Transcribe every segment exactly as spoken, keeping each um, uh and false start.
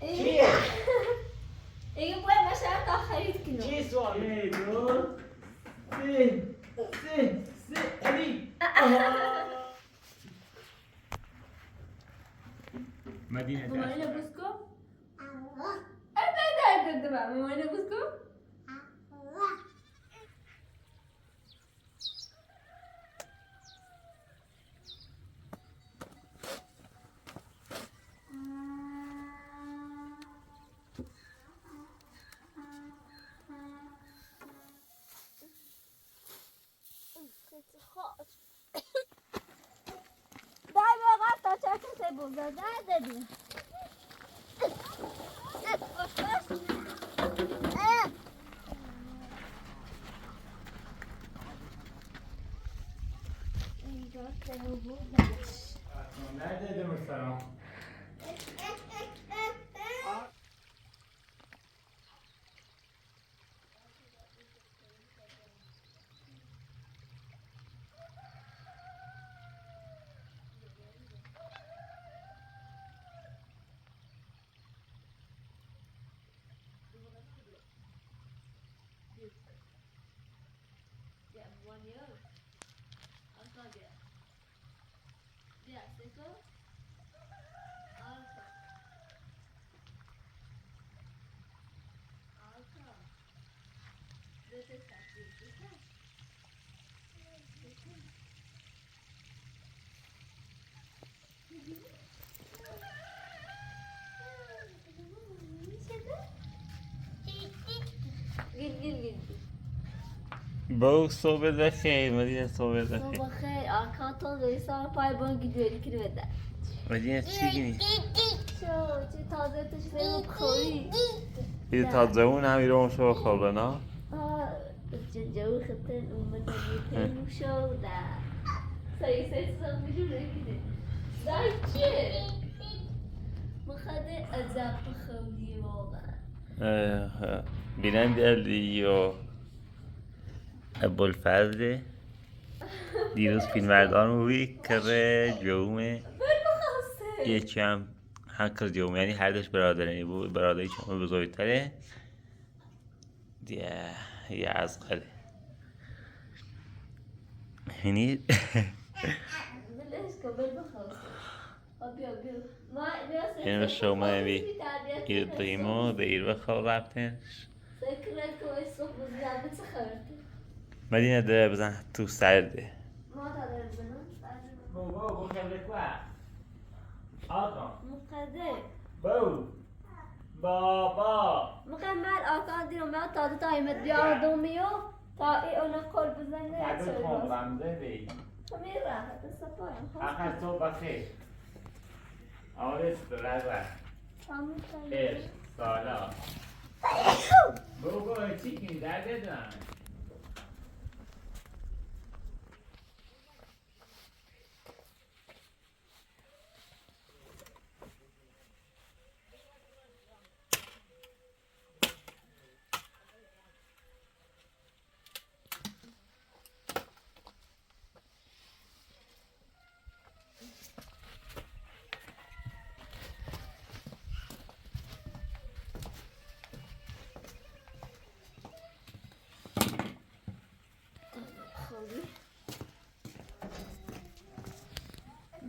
Cheers. Igi bue masha ta xarit kino. Cheers, one. Hey, bro. Say, say, say, Ali. Ah, ah. Madina, Madina, Busko? Eh, bɛ, bɛ, bɛ, bɛ, bɛ, Madina, Busko? Bau, sohbet bexeyr, Madina, sohbet bexeyr. Sohbet bexeyr, Akan to de sa pay bon gidiyor, ikili veda. Madina, sigini. Şu, şu taze tuşları koy. Bir taze un, ha, bir on şu kaldı, ha? Aa, cevabı xıtın, umman da bir şov da. Sayı sayı sanmışım da gidi. Zayçı. Mıxade azap xıvli ola. Bülent Eldi yo. Ebul Fazli. دیروز فیلمبردار بوی، کره جومه. یه چم، هر کس جومه، یعنی هر دوش برادرانی بو، برادری چمه بزرگتره. دیگه یه اصغره. یعنی اینو شما بی ایر دایمو ده ایر بخواب رفتن. مدینه ده بزن تو سرده. بابا، بو خبره کوه؟ آقا. مقدر. بو. بابا. مقدر، من آقا دیرم، من تا دو تا ایمت بیار دومیو. تا ای اون قول بزنه. تا دو تا غمزه بی. خمیر راحت، سپایم. آخر تو بخیر. آوریس برابر. تمام، تمام. خیر، سالا. بابا، چی کن، درد دارم.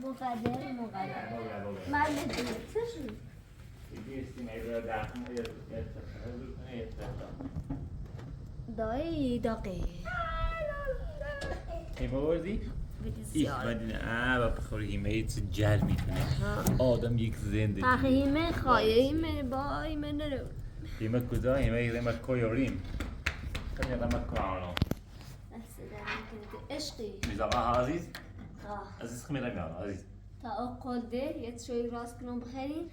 مقدر، مقدر. من نمی‌دونم. چه شد؟ دایی دقیق. هیمه وردی؟ بدی ایه، زیاد. مدینه، آه، با بخوری هیمه چه جلبی کنه. ها. آدم یک زندگی. آخه هیمه خواهی، هیمه با، هیمه نرو. هیمه کجا؟ هیمه، هیمه کویوریم. کنی رمه کانو. عشقی. میزاقا عزیز. آه. عزیز خمیره میان، عزیز. تا او قول ده، یه چوی راست کنم بخیرین.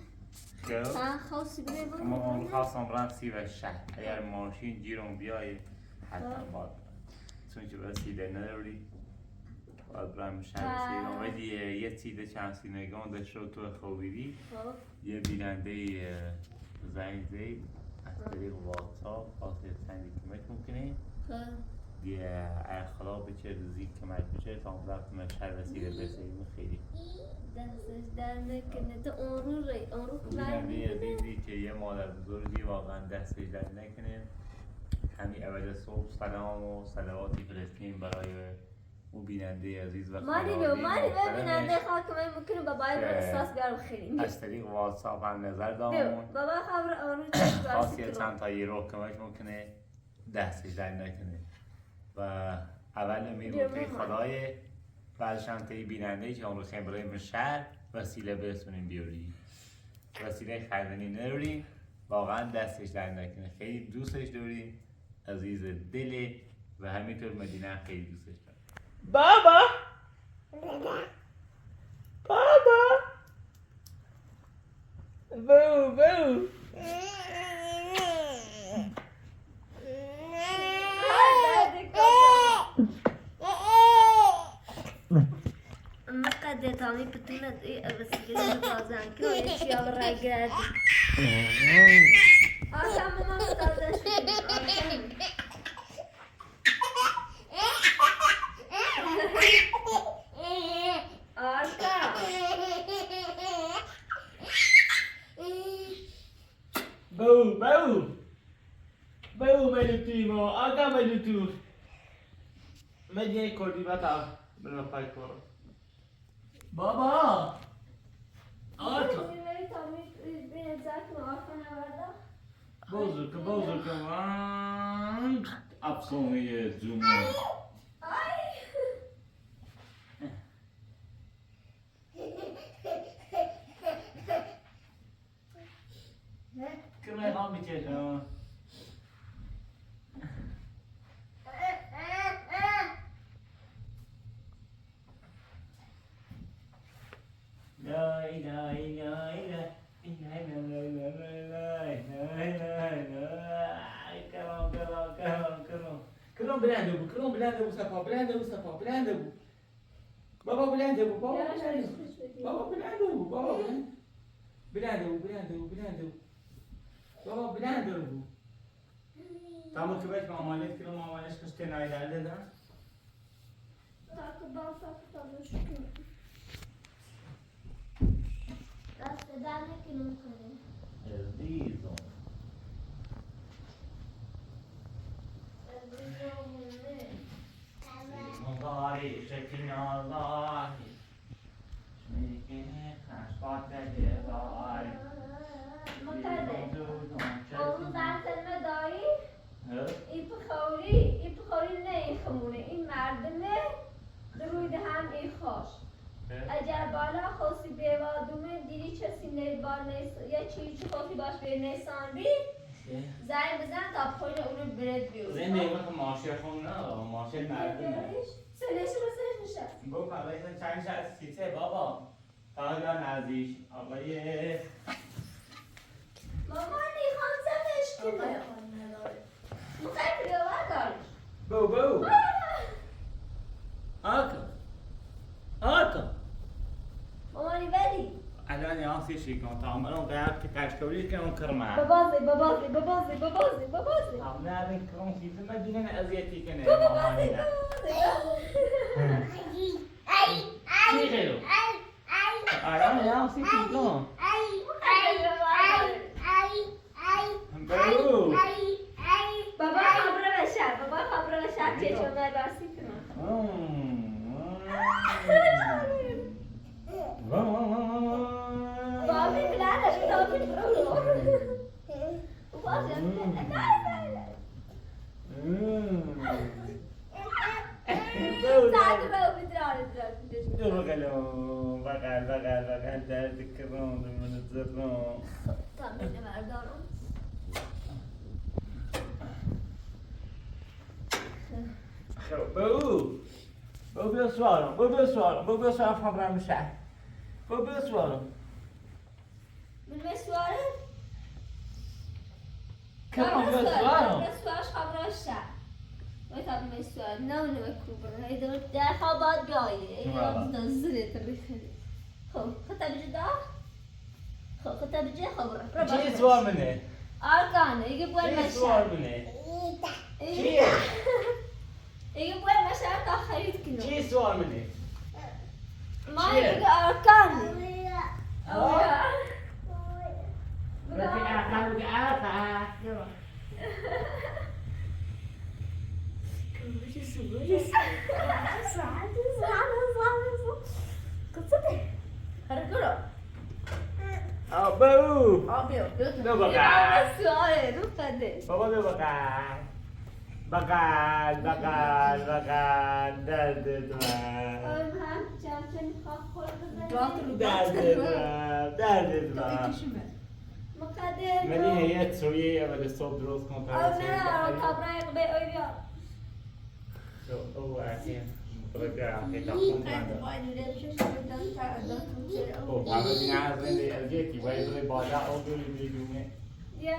خب. تا خاصی بره بره. اما اون خواستم برم سیوه شهر. اگر ماشین گیرم بیای، حتما باید. چون که برای سیده نداری. باید برم شهر سیوه. ولی یه سیده چند سینگان داشته تو خوابیدی. خب. یه بیننده‌ای، اه، زنگ زد، از طریق واتساپ خواست یه چندی کمک بکنه. خب. دیگه اگه خدا بکشه، روزی کمک بشه، تا اون وقت من شهر وسیله برسیم خیلی. دست دردنکنه، تو اون رو ری، اون رو کلای. بیننده عزیزی که یه مادر بزرگی، واقعاً دستش درد نکنه. همین اول صبح سلام و صلواتی فرستیم برای اون بیننده عزیز و مانی خانواده بیا، مانی بیا محترمش بیننده خاک من ممکنه بابای که رو احساس بیار خیلی. از طریق واتساپ هم نظر دامون. بابا خبر آروم چشم خاصیت چند تا یه رو کمش ممکنه دستش درد نکنه. و اول امید رو تی خدای، بعدش هم تی بیننده‌ای که اون رو خیلی برای من شهر وسیله برسونیم بیاری. وسیله خریدنی نداری، واقعاً دستش درد نکنه. خیلی دوستش داری، عزیز دلی و همینطور مدینه هم خیلی دوستش داره. بابا! بابا! بو، بو. مقدر تامی پتونت ای ابسیگه بازن که یه چیا برای گردی. آسان ماما متازه شدی. آرکا. بو، بو. بو، بو تو ما. آرکا بو تو. من یه کردی بتا. بنا پای کار. بابا! آرکا! بزرگ، بزرگ من. افسانهٔ جنون. Kırmaya lan bir kere. Lay, lay, lay, lay. Lay, lay, lay. Kırın, kırın, kırın, kırın. Kırın, bilen de bu, kırın, bilen de bu sefa, bilen de bu sefa, bilen de bu. Baba, bilen de bu, baba, bilen de bu. Baba, bilen de bu, baba, bilen. Bilen de bu, bilen de bu, bilen de bu. Baba, bilen de bu. Tamam, kıveç mamalet, kırın mamalet, kız tenayı derdi de. Takı bal, takı bal, şükür. Dast dane kino kare. Ezizim. Ezizim. Mıkare. Onu ben sana dayı. He? İpi xorî, îpi xorî ne iximune, î merdime, dirûy de hem î xoş. He? Eger bala xosi bêva dume, dîrî çesi nêbar nês-, ya çî çi xosi baş bê nêsan bî, he, zey bizen ta pixorî unu biret bîyo. Zey nêbar maşe xo ne, maşe merdime. Seleşi seleşi nişe. Bu kardeşin çay nişe site baba. Taylan Aziz, ablaya. Baba, ne hanım sen de eşkine? Baba, ne var? Bu kadar bile var kardeş. Bo, bo. Aa! Aka. Aka. Baba, ne verdi? الان یه سری شیکان تامرون قرار که تشکیلی کنم کرمه. بابازی، بابازی، بابازی، بابازی، بابازی. هم نه این کرم سیستم دینه اذیتی کنه. بابازی، بابازی. چی خیلی؟ آرام، آرام، سیتی کن. بابا، خبره بشه، بابا، خبره بشه، چه چون باسی کنم. بابی، بلا نشو، بابی، برو. ساعت به او بیدرار، بیدرار، بیدرار. بغل، بغل، بغل، بغل، درد کرم، من زرم. تامین بردارم. خب، بو. بو بیا سوارم، بو بیا سوارم، بو بیا سوارم، خبرم بشه. بو بیا سوارم. من مسواره؟ کم مسواره؟ مسوارش خبرش شه. وای تا مسواره. نه اونه کوبر. هی دو در خواب باید بیایی. هی یاد زیره تبی خیلی. خب، خطا بجی دا؟ خب، خطا بجی خبر. چی سوار منه؟ آرکانه، ایگه بوی مشه. چی سوار منه؟ چی؟ ایگه بوی مشه تا خرید کنم. چی سوار منه؟ Mãe, bugü arkanɩ. Aa. Bugü arkanɩ, bugü arkanɩ. Abaú. Abaú. Dá baka. Baba, dá baka. Baka, baka, baka, dá, dá, dá. Dá, dá, dá, dá, dá. Mani heyet soye, eve de sop dros kontra. So, oh, I see. Oh, I'm not even asking the L G T. Why is it bother? Oh, do you do me? Ya,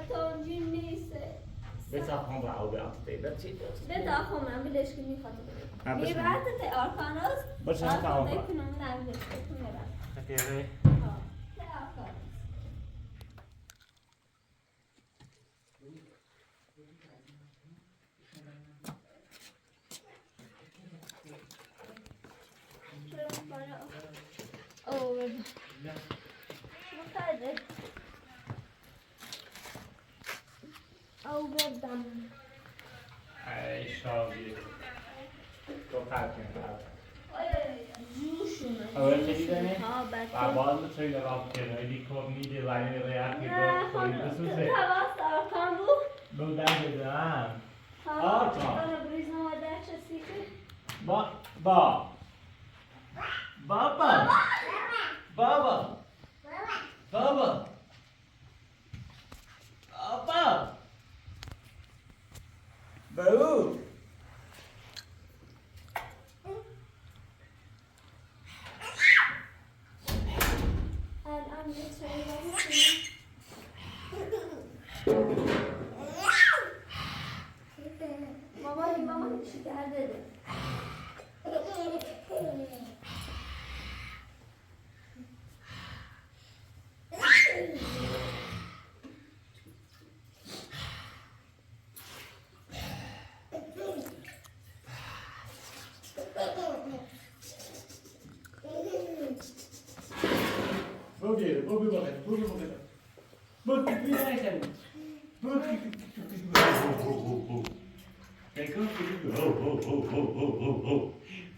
to jim neyse. Beta xomra o be atı. Beta xomra, bir de şkil mi xatı. Ha, mi beta. Rahat et, arkanız. Beta xomra. Hadi, hadi. Ha, te arkanız. Ay, şabi. Total kenara. Awel kedi dene. Ha, belki. Ba, bazı şeyler alıp geliyor. Eli korni de var, eli real gibi. Ya, koyun tamam. Kızı se. Tamam, tamam, bu. Bu da dedi, ha. Tamam. Aa, tamam. Bana bir izin var, derçe siki. Ba, ba. Baba. Baba. Baba. Apa? Baú. Mama, mama, şikayet ederim. Boobi, boobi, boobi, boobi, boobi.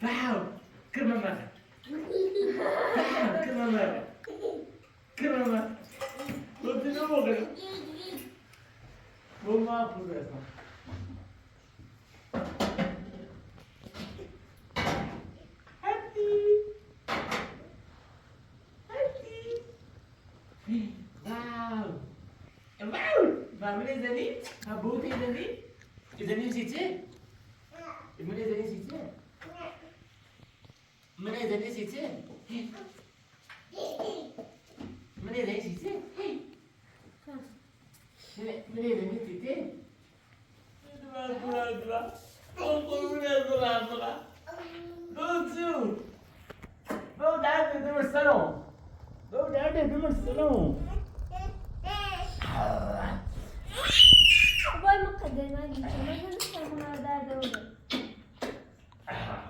Wow, come on, man. Come on, man. Come on, man. Continue walking. Vamos lá, professor. Happy. Happy. Wow. Wow. Vamos, les amis. A boté, les amis. Les amis, c'est, c'est. Les amis, c'est, c'est. Mene zene sisi. Mene zene sisi. Mene zene sisi. Go to, go down to the salon. Go down to the salon. Boy, ma ka dai ma ji, ma ka dai ma da da.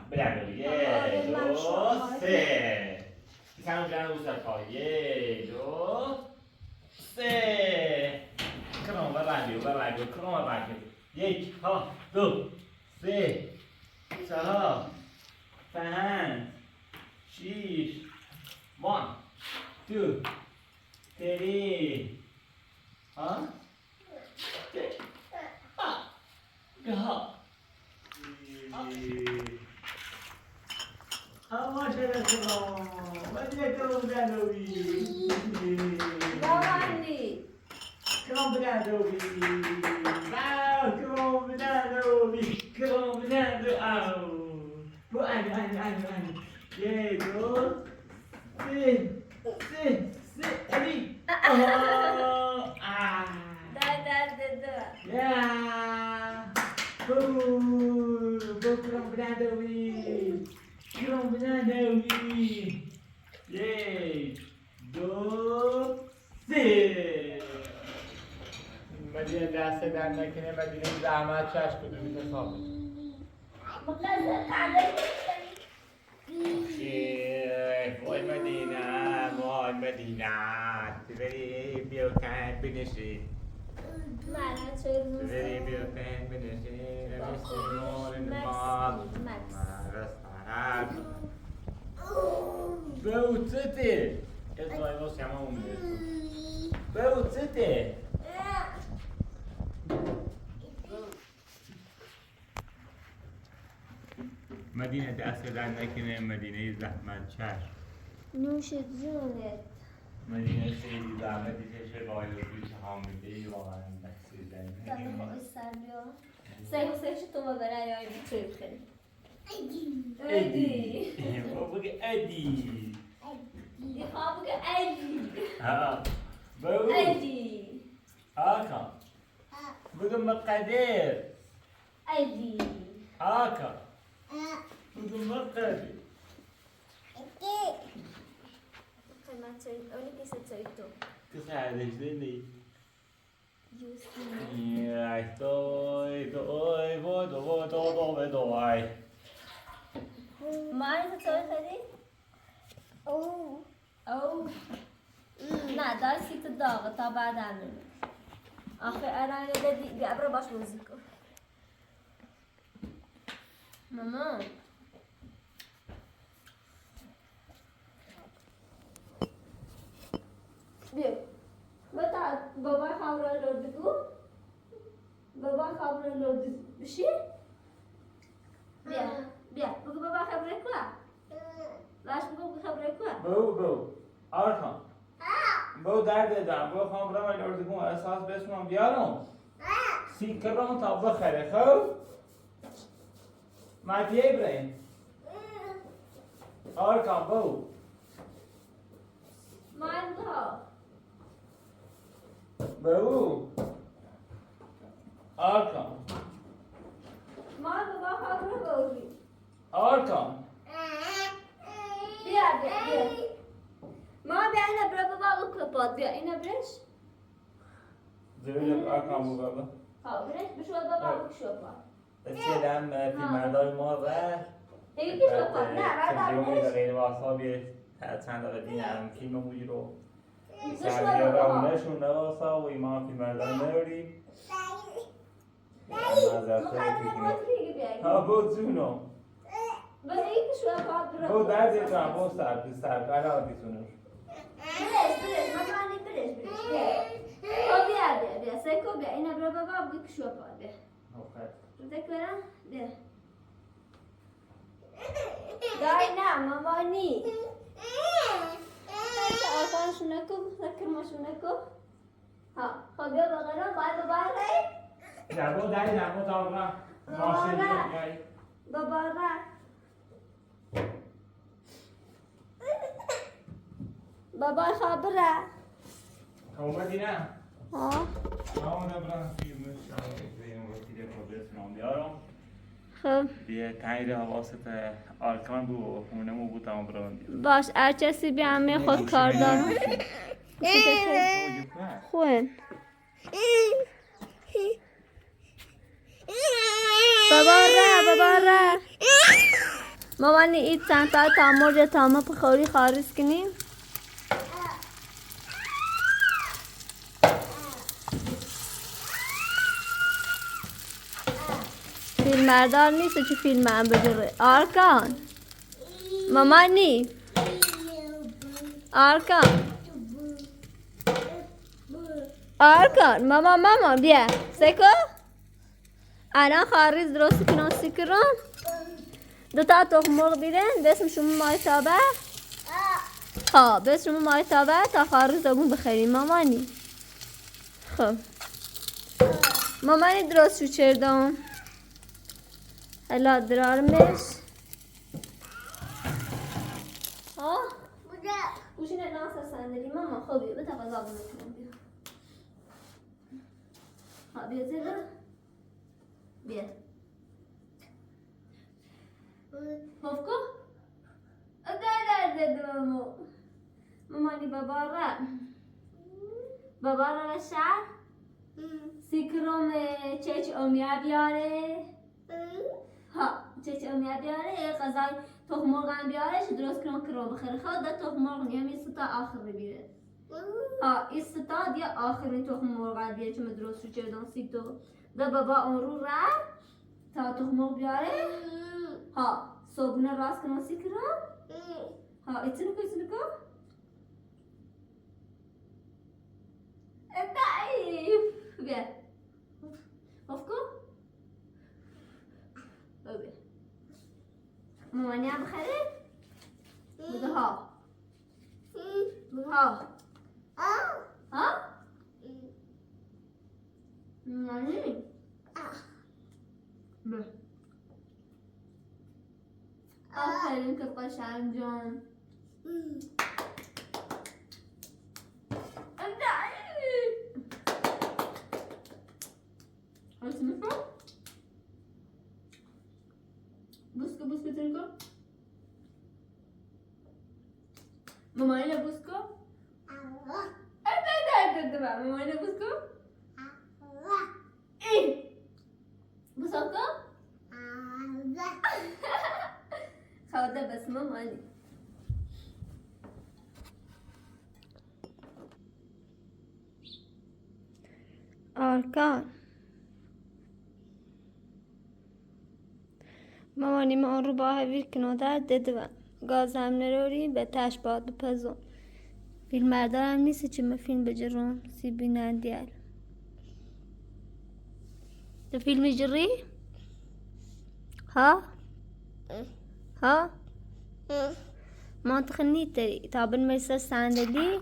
Bravo, yee, do, se. Ki sa no gana usa ko, yee, do, se. Come on, bye bye, bye bye, come on, bye bye. Yee, ho, do, se, so, ho, fahan, shish, one, two, three, huh? Yee, do. Se, se, se, ali. Ah. Oh, ah. Da, da, da, da. Ya. Oh, bo krom bina da wi. Krom bina da wi. Yee, do, se. Madina da se da na kine Madina da ma chash ko do mi da so. Mukazza ka da. Yee. Dina, today Bill can't finish it. Today Bill can't finish it. Let me see more in the mouth. Beutzete. Esto ahí no se llama un beso. Beutzete. Madina, dasa da nakine Madina, zahmat çar. Nuşe cunet. Madina, seydi zahmet, işte şey, bayıldı, işte hamile, yalan, ben sizden. Tamam, o isterliyor. Sen, sen şu toma beraber bir şey. Edi. Edi. Edi. Edi. Edi. Edi. Ha. Edi. Aka. Bugün mı kadir? Edi. Aka. Bugün mı kadir? Kısa kardeşlerim. Ay, doy, doy, doy, doy, doy, doy, doy. Mãe, você tá ouvindo? Oh. Oh. Nada, se tu dava, tá badando. Afe arane de di, di abra baş música. Mama. Bia. Bata, baba xabra lordugu. Baba xabra lordugu. Bişi? Bia. Bia. Bugü baba xabra kua? Baş bugü xabra kua? Bau, bau. Arkan. Bau derdê dan. Bau xabra lordugu. Esas besman biyaron. Sikron ta bıxere. Xew. Matiye İbrahim. Arkan bau. Manda. Bau. Arkan. Manda baba xabra bau. Arkan. Bia, bia, bia. Ma bia ina bira baba bıkı pat bia ina bira. Zeynep Arkan bu baba. Ha, bira, bu şu baba, bu şu baba. Selam, e, filmerdar ma ve. Peki, çok var. Ne, var, var. Filmi de gayri varsa bir, e, çend de dinleyelim. Filmi buyurun. Sen bir ara ne şu ne varsa, o iman filmerdar ne öyle? Mazerse. Ha, bu cuno. Bu derdê can, bu sar, bu sar, ara bir cuno. Biraz, biraz, baba, ne biraz, biraz. Ko bia, bia, bia. Sen ko bia. Ina bira baba, bu kişi yapar, bia. Okey. Tekrar, bia. Dayna, mama ni. Sen arkan şuna ko, sakırma şuna ko. Ha, xo bia baqara, bay baba re. Ya, bo dayna, bo dayna. Baba re. Baba re. Baba xabra. Tamam, Madina. Ha? Tamam, da bırak. Xo. Bia, tayri havası da Arkan bu, hune mu bu tamam bırak. Baş, erçesi bir amê xo kardan. Xo. Baba ra, baba ra. Mama ni it çanta tamam, orada tamam, pıxori xariz kini. Filmerdar nise çi filmem bıcırı. Arkan. Mama ni. Arkan. Arkan. Mama, mama, bia. Seko? Ana xariz dro sikron, sikron. Dota toxum morq birin, besm şumu maytabe. Ha, besm şumu maytabe, ta xariz da gun bıxerin, mama ni. Xo. Mama ni dro su çerdon. Hela drarmış. Ha? Burada. Kuşine nasıl sandalye, mama, xo bir, bir tapa zabun etmem diyor. Ha, bir tane. Bir. Hofko? Öder dedim ama. Mama ni baba ra. Baba ra şar. Sikrom, e, çeç omya biyare. Ha, cɛcɛ mi a biarɛ, e kazai, toxumorgan biarɛ, si dros kron kron bxer, ha, da toxumorgan, ya mi sita axir biarɛ. Ha, i sita dia axir ni toxumorgan biarɛ, si mi dros su cɛ don sito. Da baba on ru ra, ta toxumorgan biarɛ. Ha, sobuna ras kron sikra. Ha, itinu ko, itinu ko. Entax, bia. Of course. Bia. Mama, ni abxere? Bida ha. Bida ha. Ha? Mama, ni. Bia. Aferin kız kaşarım canım. Entax. Ay, sınıfa. Busca, busca, tengo. Mama, ile busco. Ay, ay, ay, ay, ay, ay, mama, ile busco. Ih! Busco? Xawda bas mama ni. Arkan. Mama, nima on ruba hevir kino da dediva. Gazem nerori be taş bat bu pezon. Filmerdar em nisi çimi film bicirun, si binen diğer. Te filmi ciri? Ha? Ha? Mantixi ni teri. Tabin mesa sandeli.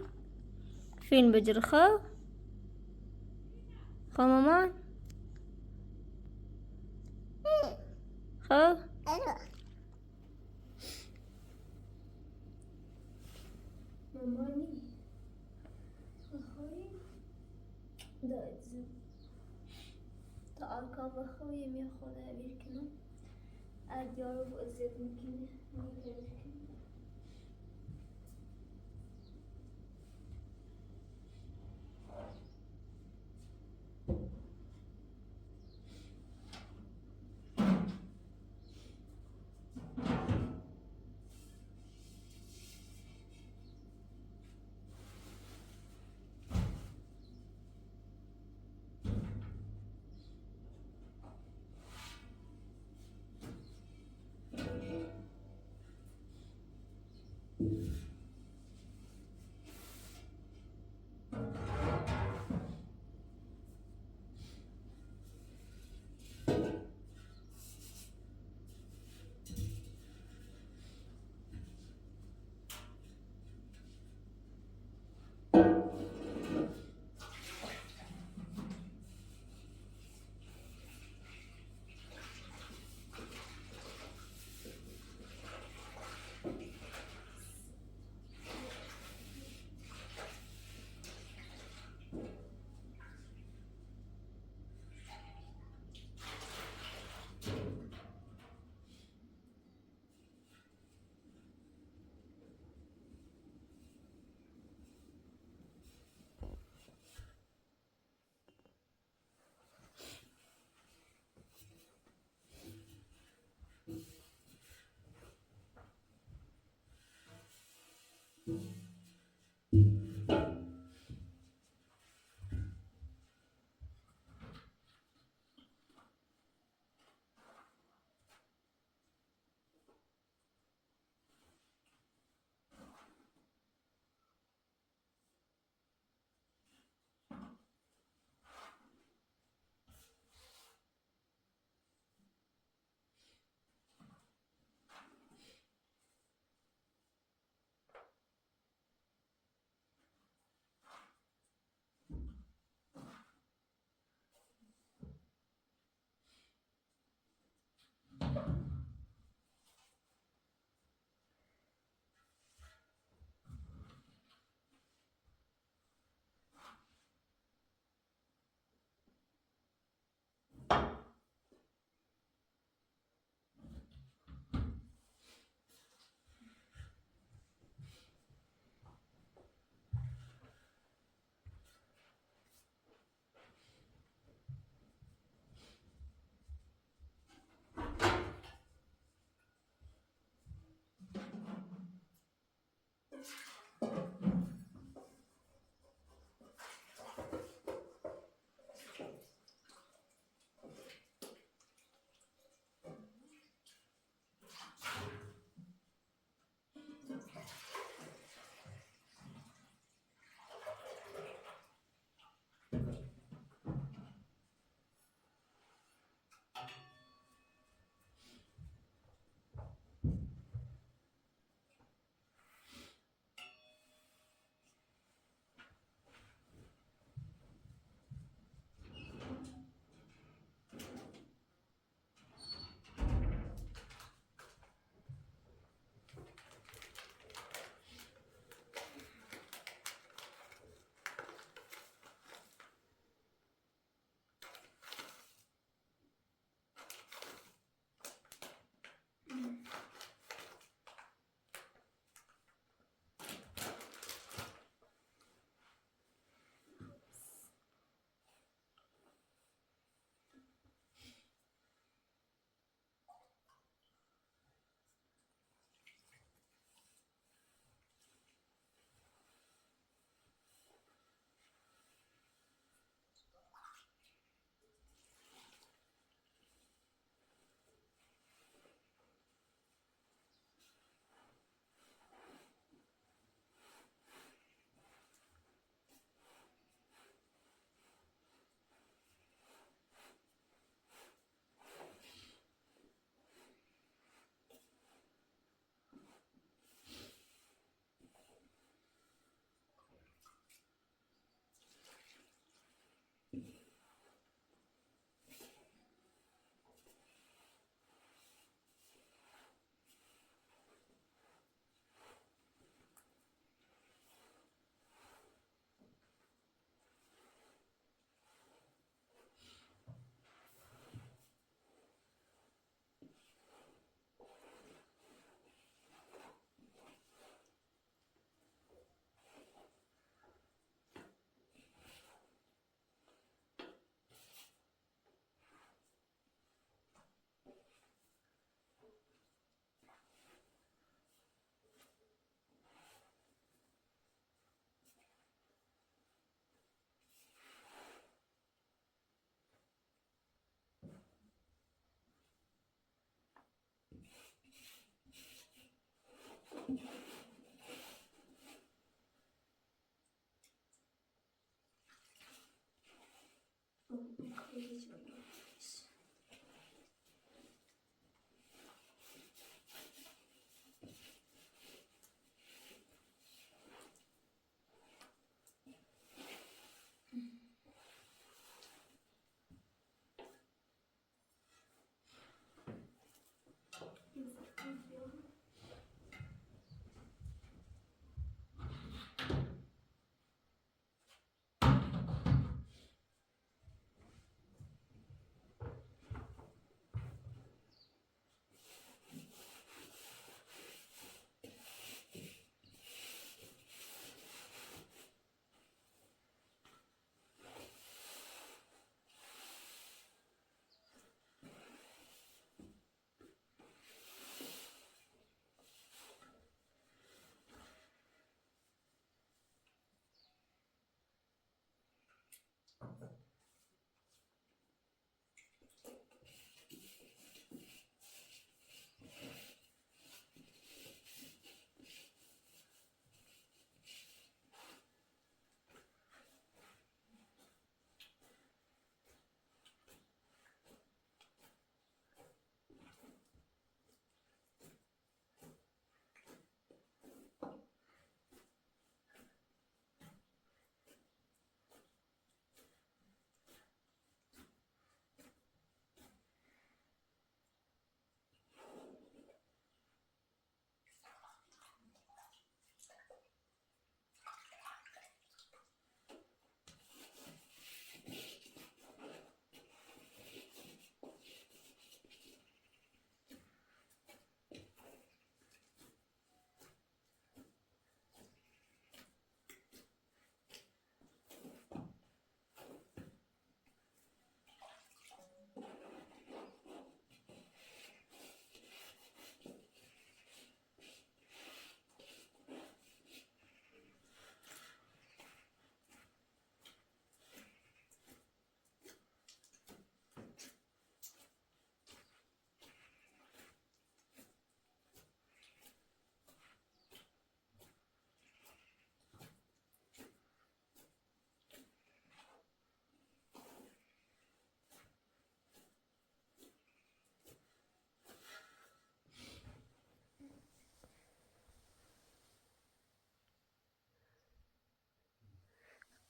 Film biciri xo. Xo mama. Xo. Mama ni. Xo. Da izin. Ta arka baxo yemi xo da bir kino. Ad yolu bu izin kini.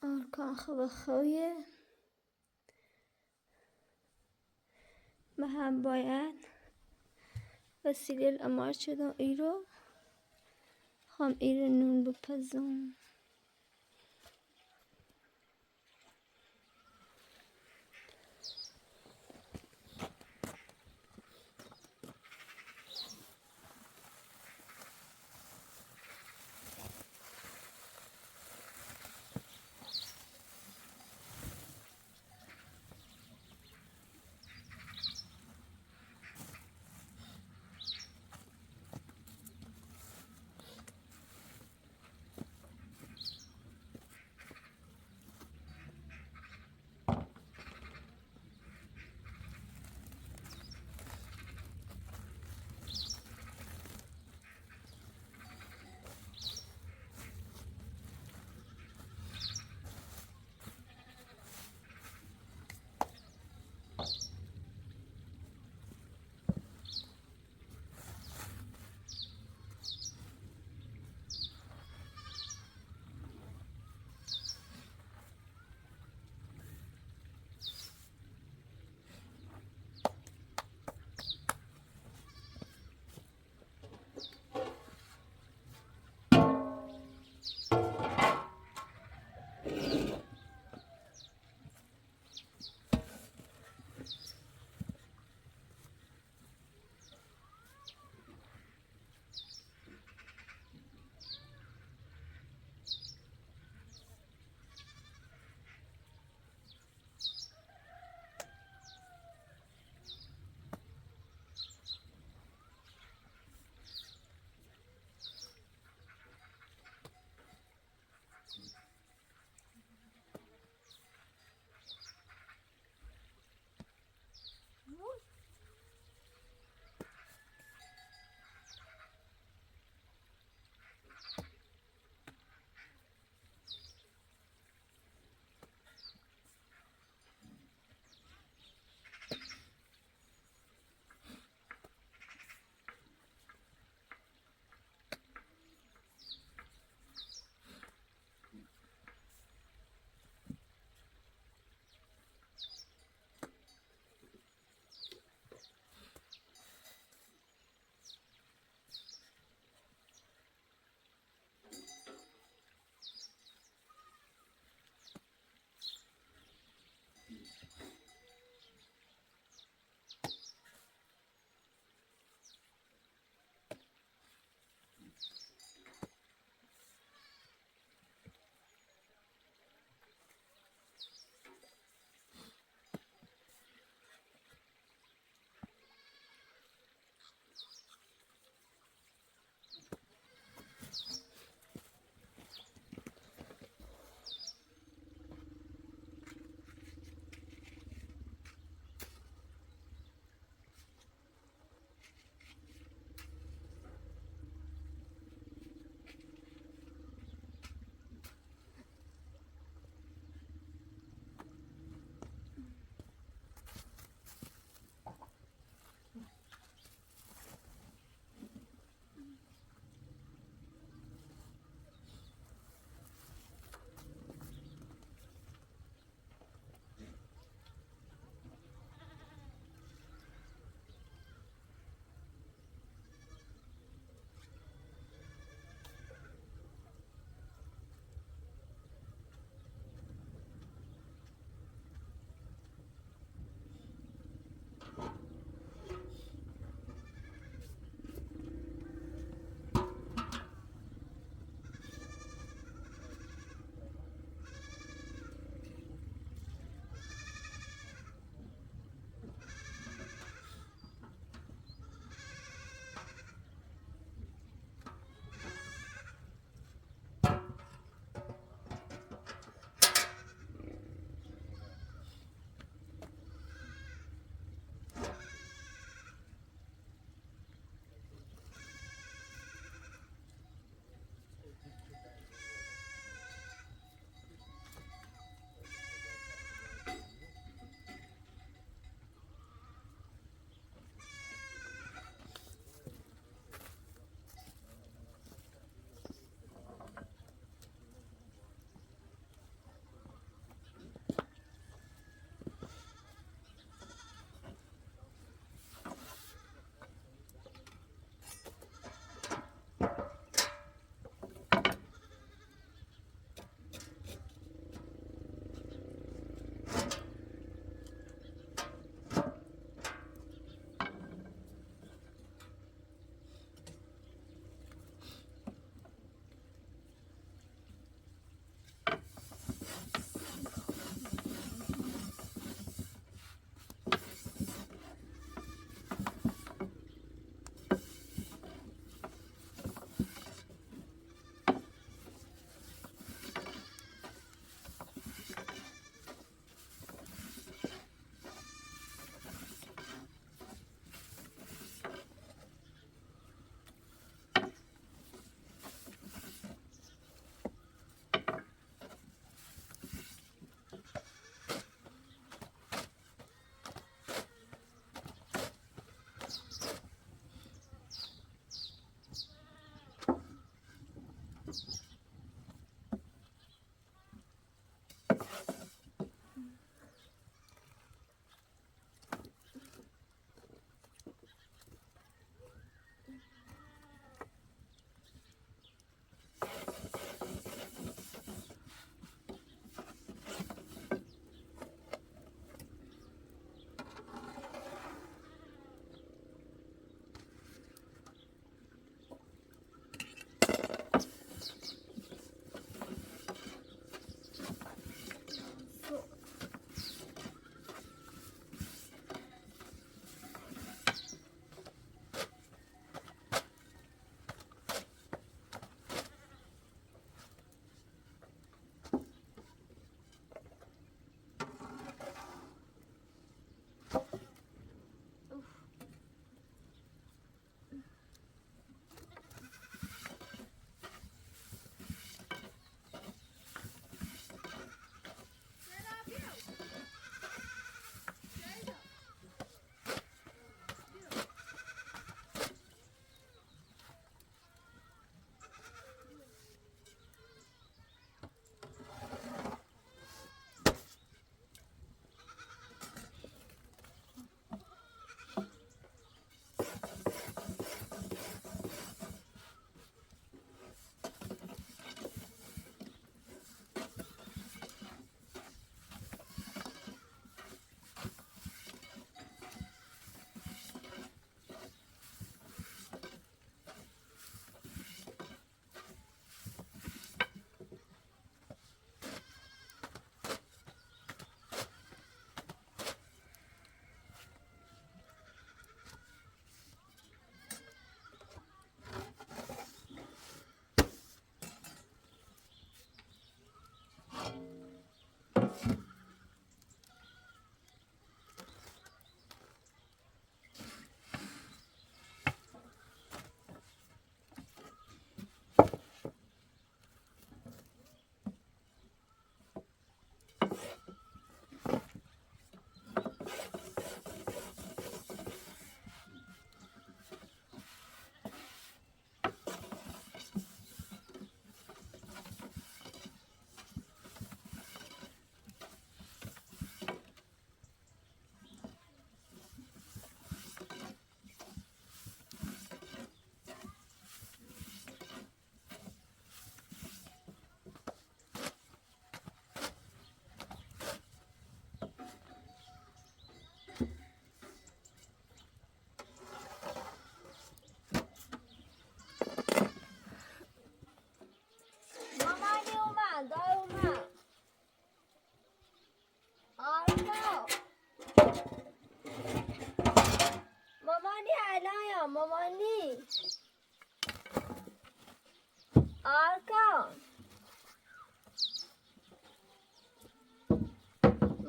Árka xawa xawiye. Bá ham bɔyad. Basílel amar codon iro. Xam iro nun bapazon. Dawuma. Arka. Mamani, aláya, mamani. Arka.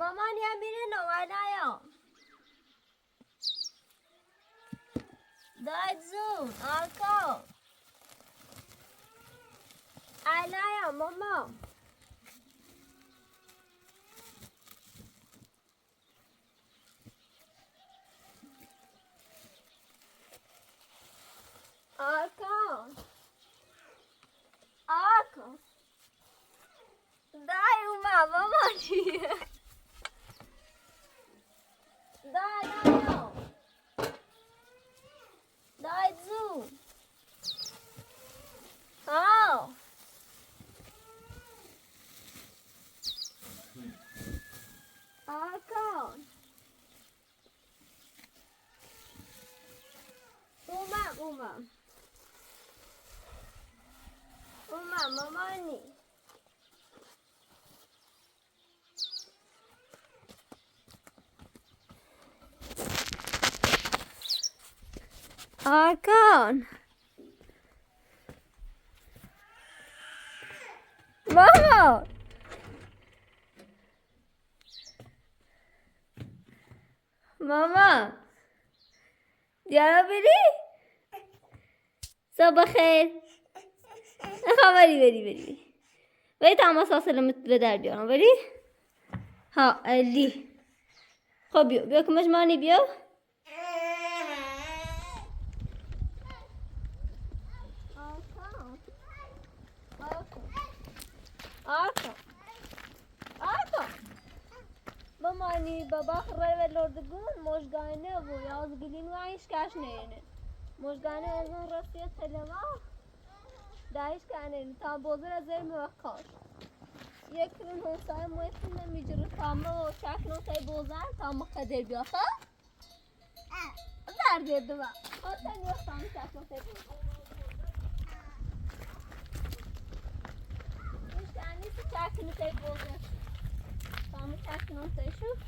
Mamani, amine no aláya. Dayzu, arka. Aláya, mama. Arka. Arka. Dayuma, mama. Dayuma. Dayzu. Aa. Arka. Uma, uma. Uma, mamani. Arkan. Mama. Mama. Diyara biri. صباح الخير. خب، بری، بری، بری، بری. بری، تمام، ساسلمت به در بیارم، بری. ها، علی. خب، بیا، بیا، کمش مانی، بیا. آقا. آقا. بمانی بابا خره و لردگون مژگانه و یاز گلین و ایش کش نینه. مژگانه از اون راستی تلما دایش کنین تا بوزر از این مکاش. یک نون سای مویتن میجر تامه و چک نون سای بوزر تا مقدر بیا، خب؟ Zar dedim ha. Sen yok, sami çakma seviyorum. İşte annesi çakını seviyorum. Sami çakını seviyorum.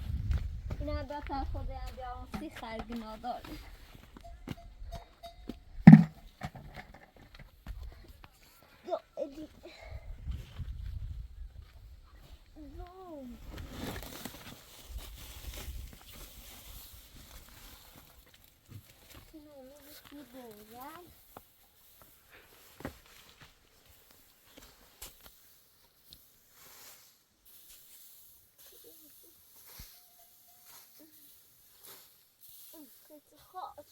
Yine de sen kodayan bir ansi sergin oldu. Yo, Edi. Boom. Şimdi onu bir şey boğacağım. It's hot.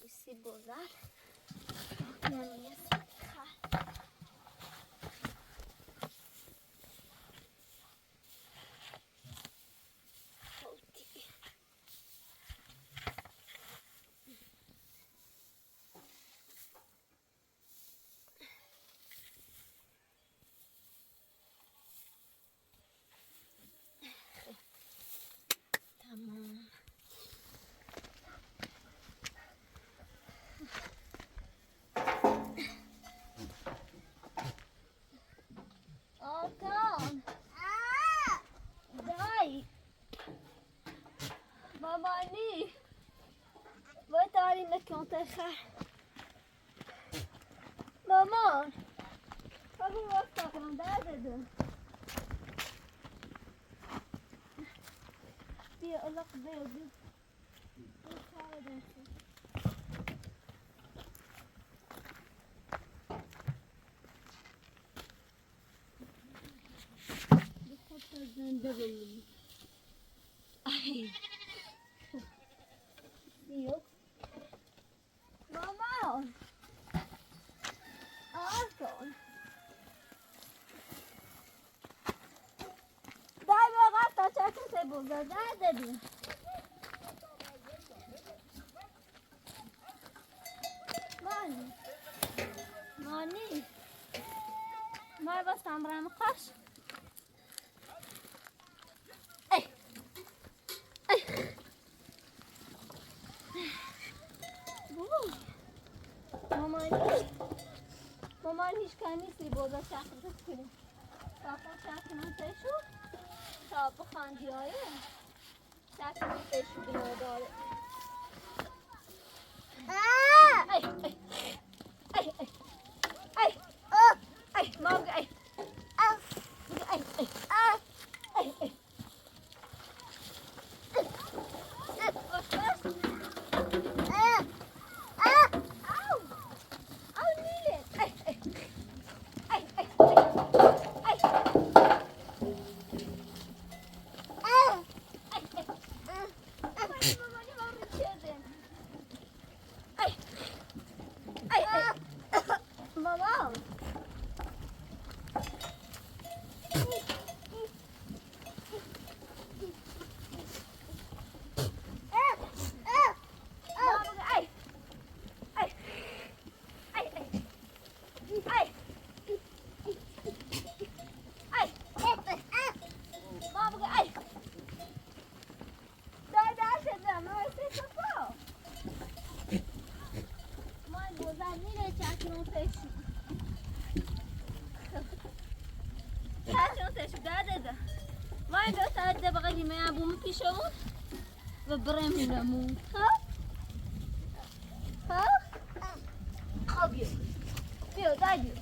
Isi bozar. Tamam. Ina kɔntɛ xa. Maman. Kabu wasta kan dade do. Bi olak be bi. Ay. Dio. Maman. Arkon. Dai, bogata, čákete, bogata, dai, dai. Mani. Mani. Mai ba samra makaš. Ay. Ay. Uy. Maman. Maman hiç kanisli boza çakırdık ki. Papa çakırın teşu. Papa kandiyayı. Çakırın teşu bina dare. Ay, ay. Ay, ay. Ay. Ay, mama, ay. Ay, ay. Ay, ay. Ay, ay, ay. Mama. Ay, ay. Ay, ay. Ay. Ay. Mama, ay. Dai, dai, se da, no, ese es todo. Mãe, vou dar mil e chaque não fecho. Chaque não fecho, da, da, da. Mãe, vou dar de bagulho, me abu, me pichou. Vou bremar, amor. Ha? Ha? Óbvio. Viu, dai, viu.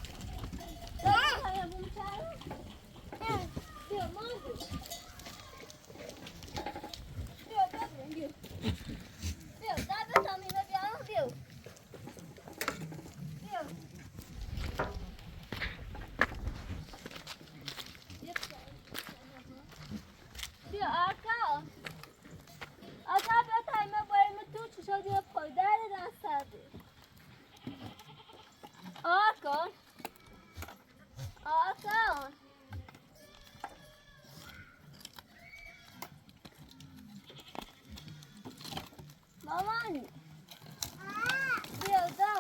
Dai, abu, me chama. Viu, mãe, viu. Arkon. Arkon. Maman. Dio, do.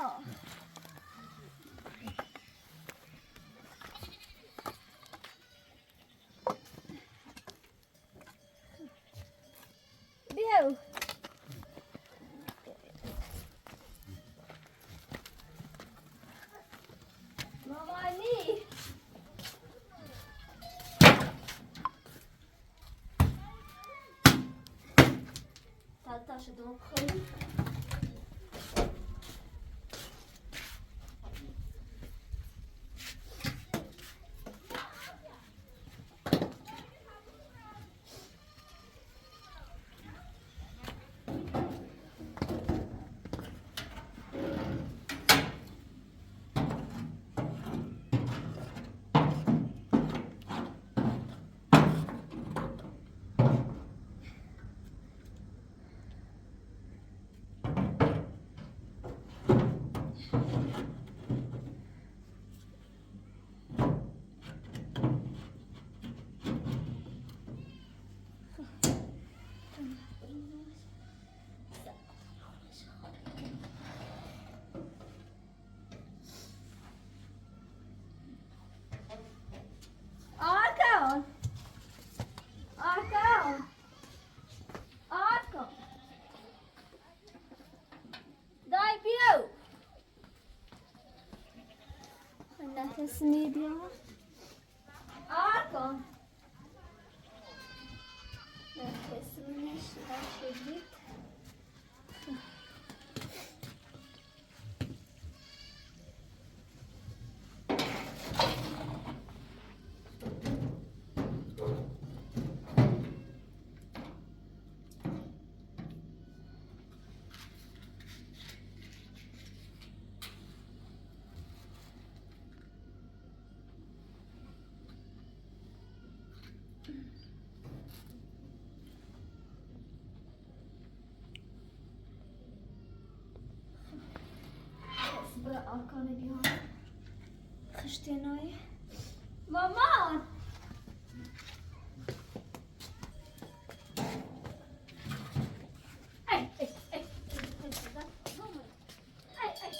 Dio. Mama ni. Tata, je t'en prie. Arkon. Arkon. Arkon. Dai, biu. Nefesimi diyor. Arkon. Nefesimi diyor. Arkanı bir an. Kıştı nayı. Maman! Ay, ay, ay. Ay, ay.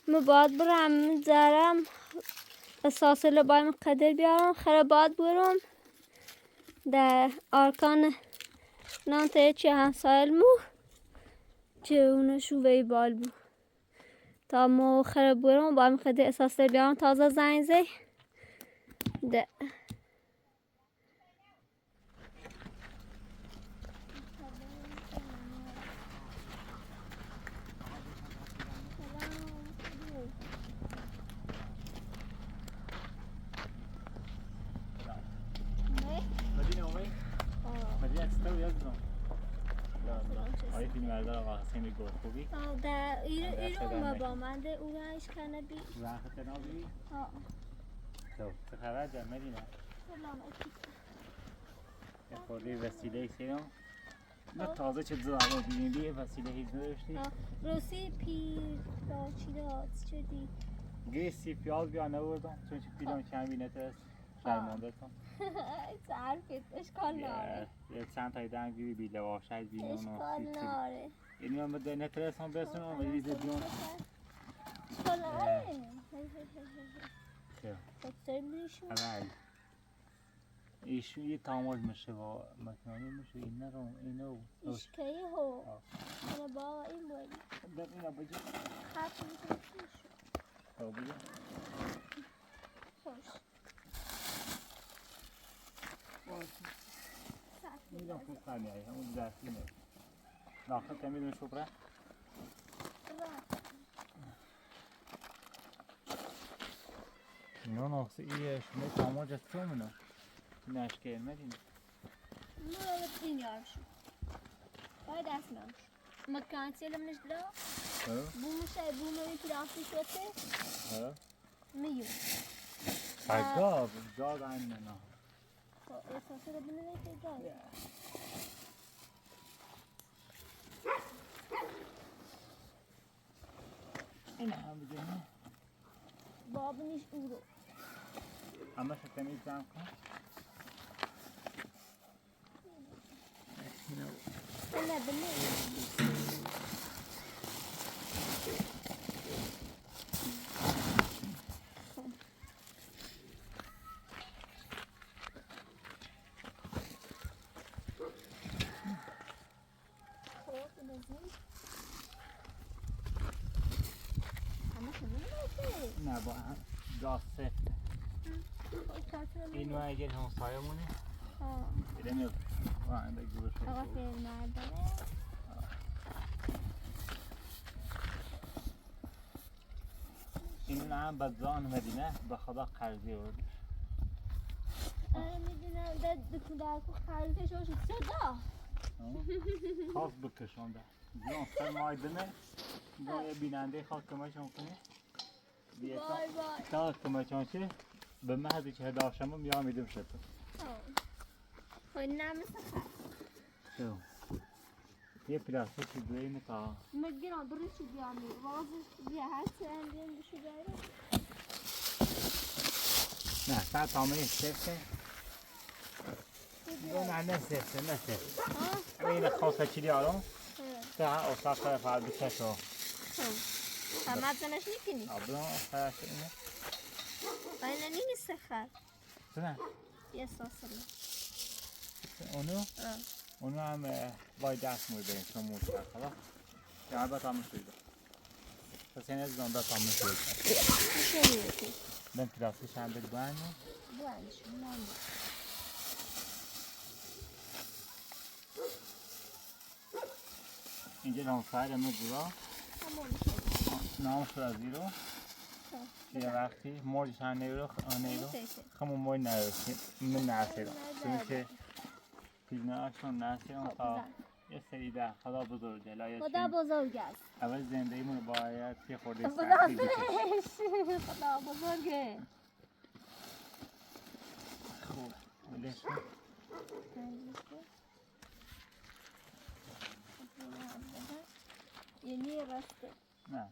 Mı bad bırım, mı zerem, esasıyla bay mı qedir biyarım, xıra bad bırım. De arkanı nan te çi han sayıl mı? Çi una şu vey bal bu. Tamam, xıra bırım, bay mı qedir esasıyla biyarım, taza zenzey. De. Ne? Medine olmayı? Aa. Medine çıktı ya kızım. Ya, ya. Ayıp filmlerde var, seni gör, bu bir. Aa, da, iri, iri olma ba, ben de uğraş kana bir. Uğraş kana bir. Aa. Tamam. Sıkara da Medine. Selam, ekip. Xordi vesileyi seyno. Ne taze çi zıralı bilin bir vesile hiç ne işte. Rosi pir, çi da, çi di. Gesi piyaz bir ana orada. Çünkü pilon kendi bir netes. Şarmanda tam. Tarif et, اشکال نداره. Ya, ya sen taydan gibi bir lavaş, bir onu. اشکال نداره. Bilmem de ne interesan besin ama biz de diyor. اشکال نداره. Ya. Çok sevmişim. Hemen. ایشون یه تاماج می‌شه با مکانی می‌شه، این نرو، اینو. ایشکایی هو. آه. اینه با این باید. دقیقا بجا. خط می‌شه شو. تا بجا. خوش. باشه. ساعت می‌دم می‌دم. خوب خانی آیی، همون دستی نه. ناخه تمیز می‌شه برا. برا. اینا ناخسه ایه، شما تاماج از تو منو. نش کن مدینه. ما بتین یارشو. باید اسمم. مکان سیلم نشدرا. ها؟ بومشه، بومه پلاستیک وته. ها؟ میو. ها، گاز، گاز عندنا. خب، اساسا بنویسه گاز. اینا هم بزنه. باب نیش اورو. اما شکنی جمع کن. اینا. بله، بله. خب. نه، با هم گاز سفته. این وای گل همسایه‌مونه. ها. ایده میاد. ها، اینده گوش کن. آقا، فیلم برداره. ها. این هم به جان مدینه، به خدا قرضی بود. آره، می‌دونم، ده دکون درکو قرضی شو شد. صدا. ها؟ خاص بکشان ده. جان سر مای دنه. جان یه بیننده خاک کمشان کنه. بیا تا، وای وای. تا کمشان شه. به محض که هداشم میام میدم شد. ها. خب، نمی‌سخه. شو. یه پلاستیک دوی می‌تا. مگران بری چی بیامی؟ وازش بیا، هر چی هم بیام بشو بیارم. نه، تا تامه سفته. نه، نه سفته، نه سفته. ها؟ اینه خاصه چی دیارم؟ ها. تا او ساخه فعال بچه شو. ها. تا مزنش نیکنی. آبلان، خلاص اینه. اینه نینی سخر. سنه؟ یه ساسره. اونو؟ ها. اونو هم، اه، باید دست موی بریم، چون موی کرد، خلاص؟ یا البته هم شویده. پس این از دانده تامین شویده. بن کلاسی شنده گوانه؟ گوانه، شما هم. Inje dong saire mi guro. Tamam. No, no, zero. Tamam. Kira ki, mor sa negro, negro. Tamam. Como muy na, mi na zero. Tamam. Çünkü Bilmem, aşkım, nasıl. Çok güzel. Ya Seyda, Xıdo buzurg e, la ya. Xıdo buzurg e. Ewe zendeyimon, baya te xordi. Xıdo buzurg e. Öyle. Yeni rastı. Ha.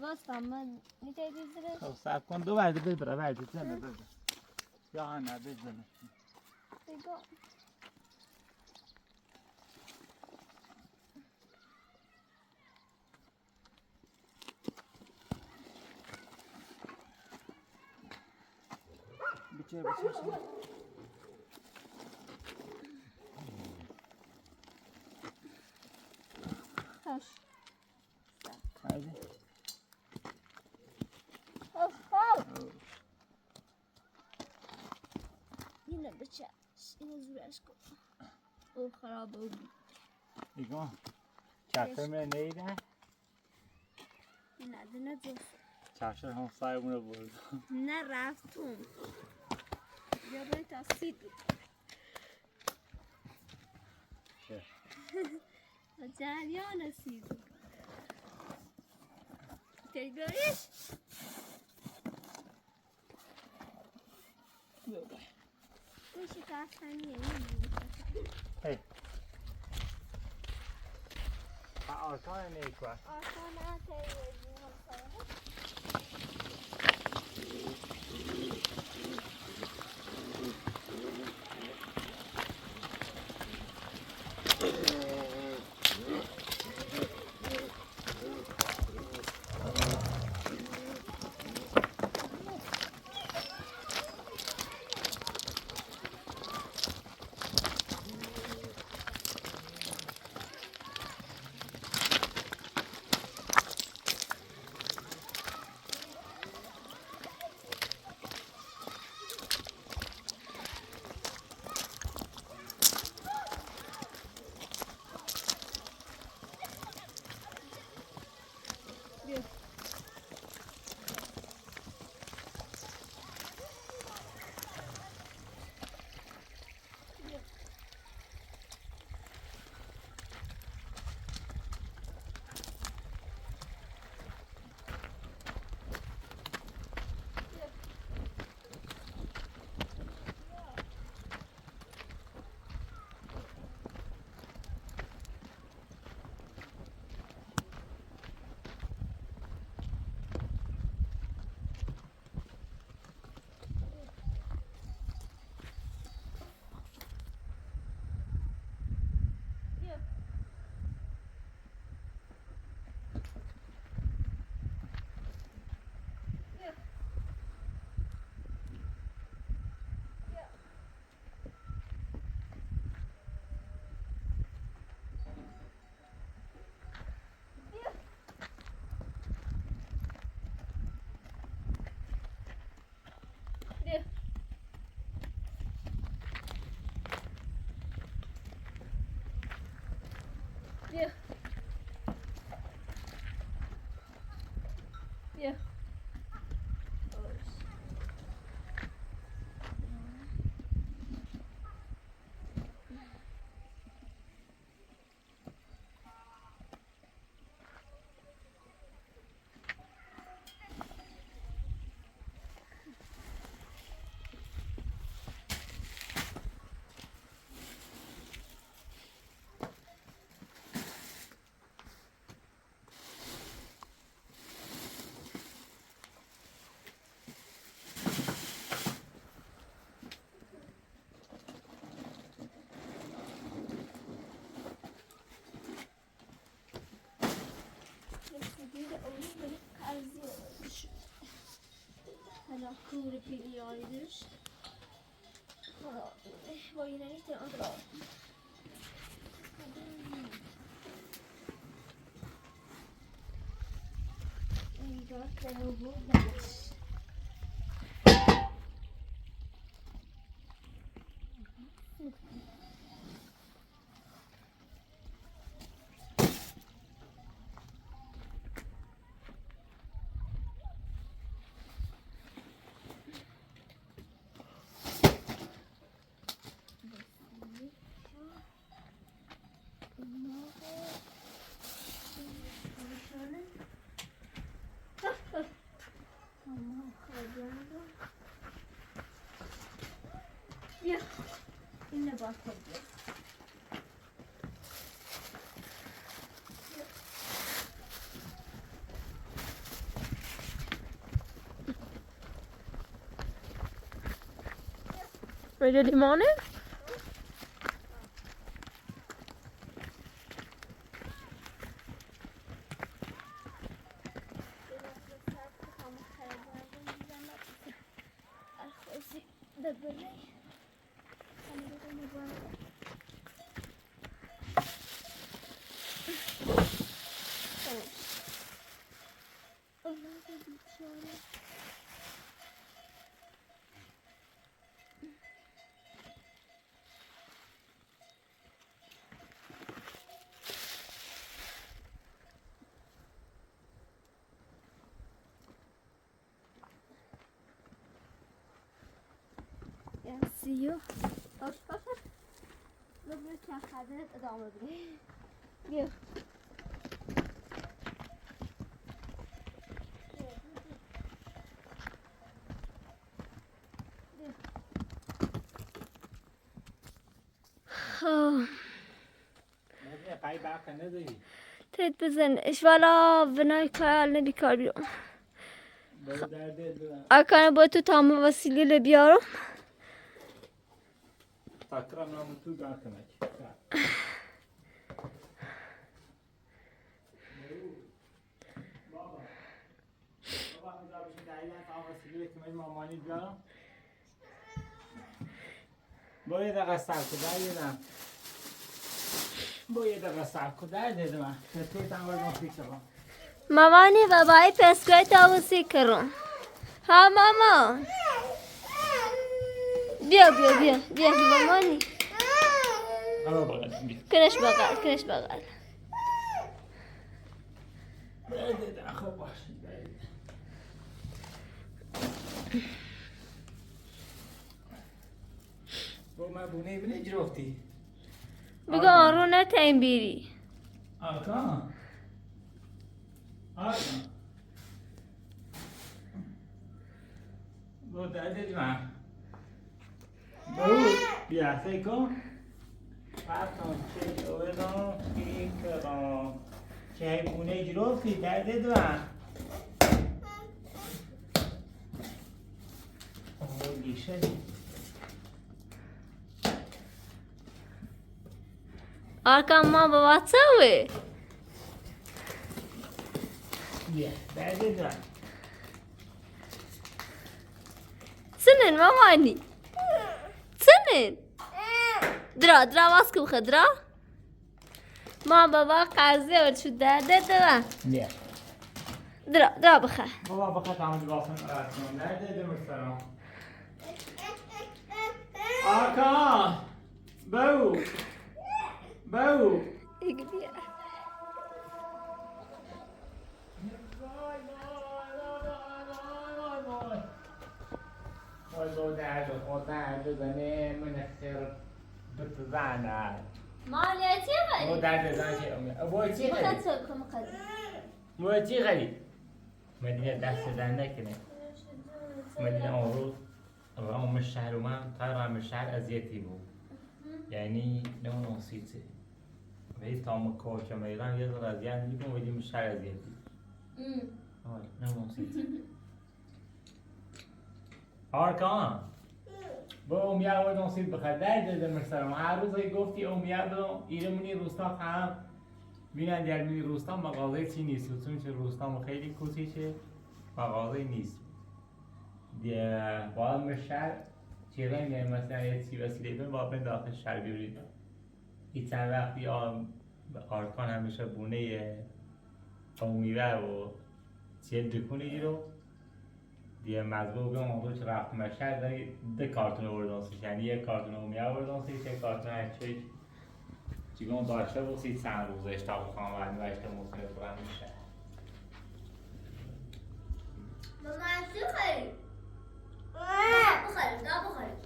Dostum, ben ne şey bildirir? Tamam, saat kon, dur, verdi, bir bira, verdi, sen de dur. Ya, ana, bir bira. Pego. Biçer, biçer. Hoş. Haydi. Hoş, hoş. Yine biçer. Yine züraşko. O xarab oldu. İgon. Çarşamba neydi? Yine adına cosu. Çarşamba hon sahibi bunu buldu. Ne raftun. Ya ben tasit. Şey. Hocam ya nasıl? Te görüş. Hey. Ha, arkana ne iş var? Arkana te Hala kıvrı pili yaydır. Hala, eh, bayına işte adra. Ready, limone? Yansiyo. Hoş bakın. Dur, dur, çarpmadı, devam edelim. Gel. Gel. Tet bizin, iş valla binay kayal ne bir kar bir. Arkana bu tu tamı vasileyle bir yorum. Takıram namı tu gakınak. Bo yɛ daqqa sabr kɔ, dayɛ na. Bo yɛ daqqa sabr kɔ, dayɛ dedim ha. Mama ni baba i pɛskɛ ta wusi kɛrɔ. Ha mama. Bia, bia, bia, bia, mama ni. Kɛnɛs bagal, kɛnɛs bagal. Bo ma bune bune jirofti. Bigo ɔnrʋ na tɛmbiri. Arkan. Arkan. Bo ta de ma. Bo, bia seko. Patɔn che oedon ki kedon. Che bune jirofti ta de ma. Arkan, ma baba tsa we. Tsinin mama ni. Tsinin. Dra, dra, waskı bıkı, dra. Ma baba qazi ol şu derde dra. Dra, dra bıkı. Baba bıkı tamam, dra sen derde dra. Arkan. Bew. Bew. İyi gidiyor. Vay, vay, vay, vay, vay, vay. Vay, vay, derdi, o derdi, beni müneffer bitizana. Maliyeti var. O derdi, ben şey, bu şey. Bu kadar çok, bu kadar. Bu şey. Medine dersi dernek ne? Medine oğlu. Rame şehr, ma ta rame şehr eziyetî bû. Yanî newnosî ti. Veyî tamî koçe meyran yê zira ziyandî bû, veyî mi şehr eziyetî. Ay, newnosî ti. Arkan. Bu omiya werdon sît bixer. Derdê de mirserim. Her rûzê goftî omiya bidon. Îre minî rûsta xan. Bînan diyar minî rûsta mağazayê çî nîsû. Çunçe rûsta mi xeylî kûsî çê. Mağazayê nîsû. Diye, bazı mi şer, çêrem yani, mesela, yetişi vesileyle, bazı ben daha şer görüyorum. Geçen vakti ya, Arkan hemişe bu ne ye, omiya o, çel dükünü giro. Diye, mezbu ben onu çıraktım, şer de, de kartonu oradan seç, yani ye kartonu omiya oradan seç, ye kartonu açık. چیگۆن داشته بوسید چند روزش تا بخوام و نوشته ممکنه بلند می‌شه. ماما، چی خواهی؟ بخوریم، دا بخوریم.